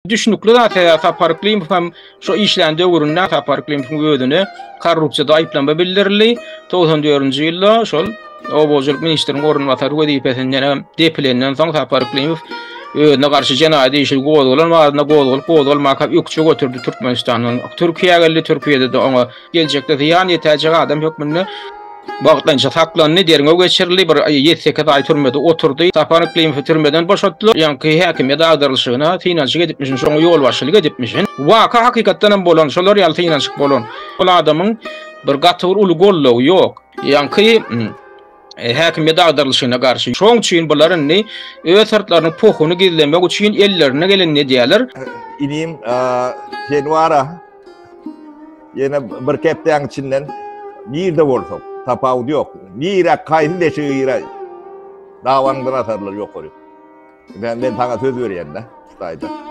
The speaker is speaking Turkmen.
Düşnükli zat sebäbi Sapar Yklimow hem şo işlän döwründe Sapar Yklymowyň özüne korrupsiýada aýyplama bildirildi. 94-nji ýylda şol oba hojalyk ministriniň orunbasary wezipesinden hem depilenden soň Sapar Yklymow özüne garşy jenaýat işi gozgalan badyna gozgalyp gozgalmaka ökje götürdi Türkmenistandan Türkiýä geldi. Türkiýede-de oňa Geljekde zyýan ýetäýjek adam hökmünde wagtlaýynça saklandy, derňew geçirildi, bir ýedi-sekiz aý türmede oturdy. Sapar Yklymowy türmeden boşatdylar. Ýaňky häkimiýet agdarylyşygyna synanyşyk edipmişin, şoňa ýolbaşçylyk edipmişin. Waka hakykatdan hem bolan, şolar ýaly synanyşyk bolan. Ol adamyň bir gaty bir uly goldawy ýok. Ýaňky häkimiýet agdarylyşygyna garşy. Şoň üçin bular indi öz syrtlarynyň pohuny gizlemek üçin ellerine gelenini edýärler. Inim, sen wara ýene bir hepdäň içinden nirde bolsak, tapawudy ýok. Nirä, haýsy deşige giräý, dabanyňdan asarlar ýokary. Men, men saňa söz berýän-de, şu taýda.